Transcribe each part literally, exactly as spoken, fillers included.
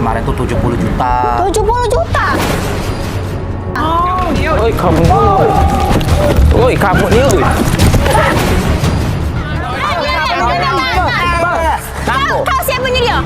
Kemarin tuh tujuh puluh juta. Tujuh puluh juta? Oi, kamu ni, oi. Oi, kamu ni, oi. Kau, kau siapanya dia?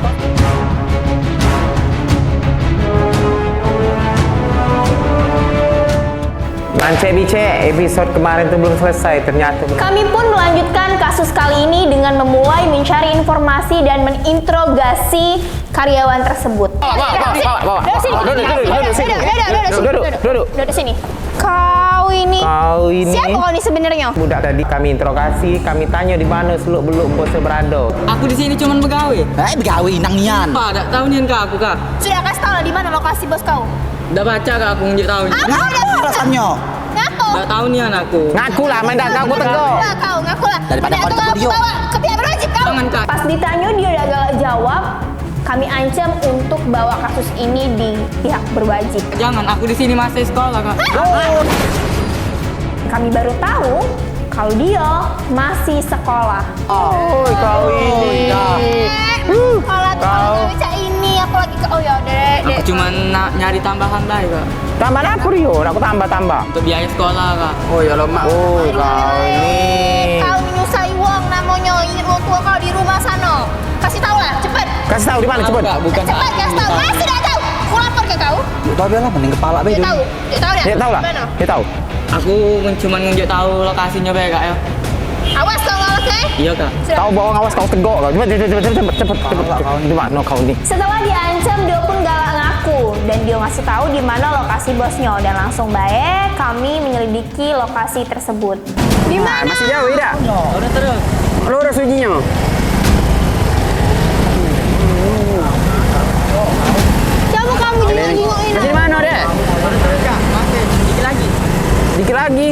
Mancek bicek, episode kemarin tuh belum selesai, ternyata belum. Kami pun melanjutkan kasus kali ini dengan memulai mencari informasi dan menginterogasi karyawan tersebut. Bawa, bawa, bawa, bawa, bawa. Duduk sini. Duduk, duduk, duduk, duduk, duduk. Duduk, duduk, duduk. Duduk sini. Kau ini. Kau ini. Siapa kau ini sebenarnya? Budak tadi kami interogasi, kami tanya di mana seluk beluk bos berada. Aku di sini cuman begawe. Eh, begawe nang nian. Pak, dak tahu nian ke aku, Kak. Sudah kasih tahu lah di mana lokasi bos kau. Dak pacak, Kak, aku nunjuk tahu. Apa? Ngapa alasannya? Ngapa? Dak tahu nian aku. Ngaku lah, men dak tahu aku tegak. Ngaku lah kau, ngaku lah. Daripada kau dituduh dia. Bawa ke pihak berwajib kau. Jangan, Kak. Pas ditanya dia dak galak jawab, kami ancam untuk bawa kasus ini di pihak berwajib. Jangan, aku di sini masih sekolah, Kak. Hah? Kami baru tahu kalau dia masih sekolah. Oi, kau ini. Eh, sekolah tuh kalau cak ini, aku lagi ke, oh ya udah deh. Aku cuman nak nyari tambahan bae, Kak. Tambahan apa, Rio? Nak aku tambah-tambah. Untuk biaya sekolah, Kak. Oh ya lo, Mak. Oi, kau ini. Kau nyusai uang namanya. Ini uang tua kau di rumah sana. Kasih tahu lah, cepet. Kasih tahu di mana, cepet. Kak, bukan. Cepet, kasih tahu. Masih dak tahu. Aku lapor ke kau. Dak tahu lah, mending kepala be. Dak tahu. Dak tahu dah. Dak tahu lah. Mana? Dak tahu. Aku men-, cuman nunjuk tahu lokasinya bae, Kak, ya. Awas kau ngawas, eh. Iya, Kak. Sudah. Tahu bawa ngawas kau tegak kau. Cepet, cepet, cepet. Di mana kau ni? Setelah diancam, dia pun galak ngaku dan dia ngasih tahu di mana lokasi bosnya dan langsung bae kami menyelidiki lokasi tersebut. Di mana? Masih jauh, idak? Lurus terus. Lurus ujinyo. Coba kamu jingok-jingok ini. Masih di mana, Dek? Masih dikit lagi. Dikit lagi.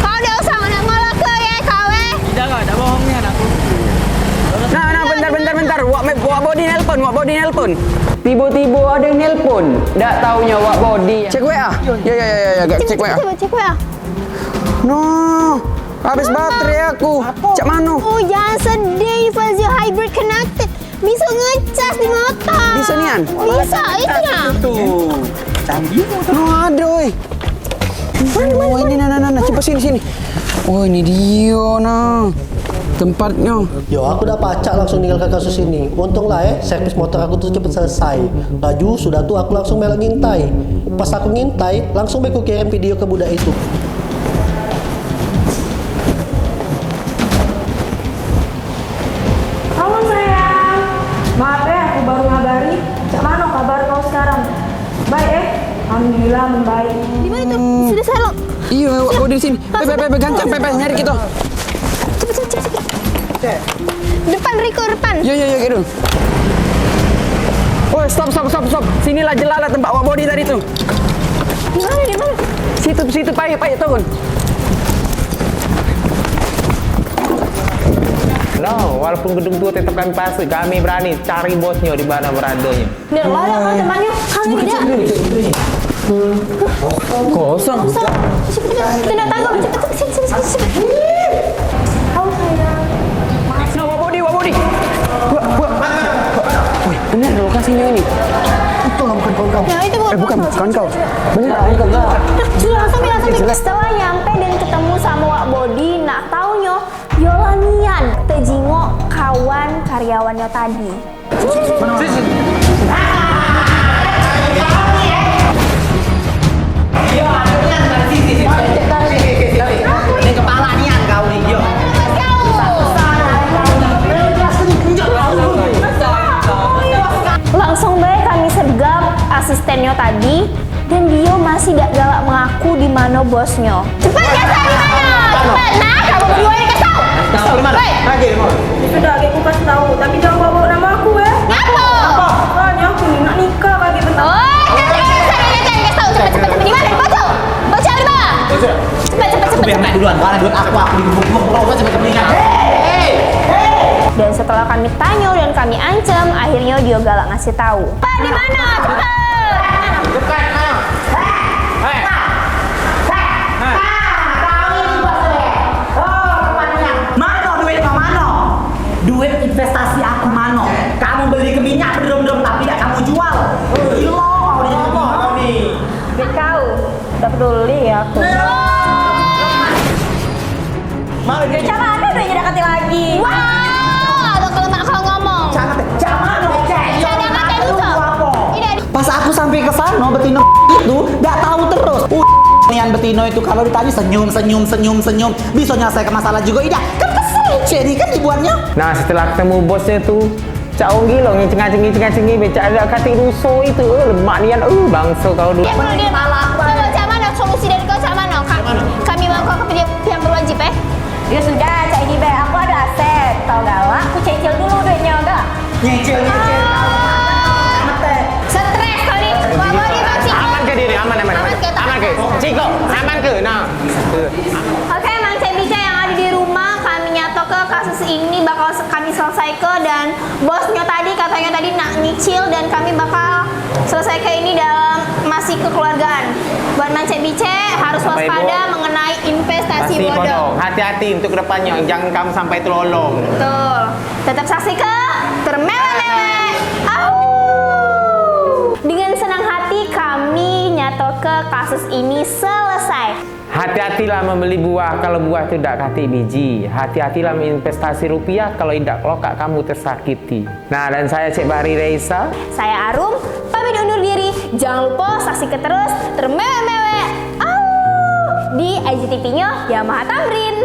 Kau dak usah nak ngalah ke ye, kau, eh. Idak, Kak, dak bohong ni anakku. Nah, nah, bentar, bentar, bentar. Wak, wak Bodi nelpon, Wak Bodi nelpon. Tibo-tibo ado yang nelpon. Dak taunyo Wak Bodi. Cek W A. Ya, ya, ya, ya, ya, cek W A. Coba cek W A. No, habis baterai aku. Cak mano? Oh, jangan sedih, Fazio Hybrid connected. Bisa ngecas di motor. Bisa nian? Bisa, itu nah. Tuh, canggih motor. No, ado, oi. Mana, mana, oh, ini, nah, nah, nah, nah. Coba sini, sini. Oh, ini dia, nah. Tempatnya. Yo, aku dah pacak langsung ninggalkan kasus ini. Untung lah, eh, servis motor aku tuh cepet selesai. Laju, sudah tuh aku langsung melok ngintai. Pas aku ngintai, langsung be ku kirim video ke budak itu. Halo sayang, maaf eh aku baru ngabari. Cak mano kabar kau sekarang? Baik eh? Alhamdulillah membaik. Di mana itu? Sudah saya lo. Iyo, awak kau di sini. Pe, pe, pe, pe, gancang, pe, pe, nyari kita. Cepet, cepet, cepet, cepet. Depan, Riko, depan. Yo, yo, yo, gitu. Woi, stop, stop, stop, stop. Sinilah jelalah tempat Wak Bodi tadi tu. Di mana, di mana? Situ, situ, payah, payah turun. No, walaupun gedung tua tetap kami pasut, kami berani cari bosnya di mana beradanya. Nih, mana temannya? Kami tidak. Kosong. Kosong. Cepet, cepet. Tidak tahu. Cepet, cepet. Sini, sini, sini, sini. Tahu saya. No, Wak Bodi, Wak Bodi. Wak, Wak. Wih, benar lokasinya ini. Itu lah bukan kawan kau. Ya, itu bukan. Eh, bukan, bukan kau. Benar, bukan kau. Nah, sudah langsung, langsung. Setelah nyampe dan ketemu sama Wak Bodi, nak taunyo, yolah nian tejingok kawan karyawannya tadi. Langsung bae kami sergap asistennya tadi, dan dia masih dak galak mengaku di mana bosnya. Cepat, kasih tahu di mana? Cepat, nah, kamu berdua ini kasih tahu. Kasih tahu di mana? Hei. Lagi, di mana? Ya sudah, aku kasih tahu, tapi jangan bawa-bawa nama aku, eh. Ngapa? Soalnya aku ni nak nikah lagi bentar. Oh, jangan, jangan, jangan, jangan, kasih tahu, cepat, cepat, cepat. Di mana? Bocor. Bocor di mana? Bocor. Cepat, cepat, cepat, cepat. Aku yang naik duluan, barang duit aku, aku digebuk-gebuk, kau cepat, cepat, cepat. Hei, hei. Dan setelah kami tanya dan kami ancam, akhirnya dia galak ngasih tahu. Pak, di mana? Cepat. Dekat, nah. Hei. Hei. Mano duit kau mano? Duit investasi aku mano? Gila, kau ni jadi gila kau ni. Duit kau, tak peduli aku. Duit cak mano duitnyo dak katik lagi? Wah, agak kelemak kau ngomong. Cak mano? Cak mano? Cak mano? Ini. Pas aku sampai ke sana, betino itu dak tahu terus. Uh, nian betino itu kalau ditanya senyum, senyum, senyum, senyum. Bisa nyelesaikan masalah juga, idak. Kan kesel, Cek, ni kan dibuatnya. Nah, setelah ketemu bosnya tuh, cak wong gilo, ngicing-ngacing, ngicing-ngacing, becak dak katik doso itu, eh, lemak nian, eh, bangso kau dulu. Diam dulu, diam. Coba, cak mano solusi dari kau, cak mano? Ka-, kami bawa kau ke pihak, pihak berwajib, eh? Ya sudah, cak ini be, aku ada aset. Kau galak, aku cicil dulu duitnya, gak? Nyicil, nyicil, kau mate. Stres kau ni. Wah, body bang, Ciko. Aman ke diri? Aman, aman, aman. Aman ke? Aman ke? Ciko, aman ke? Nah. Oke, Mang Cek Bice yang ada di rumah, kami nyato ke kasus ini bakal se-, kami selesai ke, dan bosnya tadi katanya tadi nak nyicil, dan kami bakal selesai ke ini dalam masih kekeluargaan. Buat Mang Cek Bice harus waspada mengenai investasi bodong. Hati-hati untuk kedepannya, jangan kamu sampai terlolong. Betul. Tetap saksi ke Termewek-mewek. Au. Dengan senang hati kami nyato ke kasus ini selesai. Hati-hatilah membeli buah kalau buah tu dak katik biji. Hati-hatilah menginvestasi rupiah kalau idak kelokak kamu tersakiti. Nah, dan saya Cek Bahri Reisa. Saya Arum, pamit undur diri. Jangan lupa saksikan terus Termewek-mewek. Au. Di I G T V-nya Yamaha Tamrin.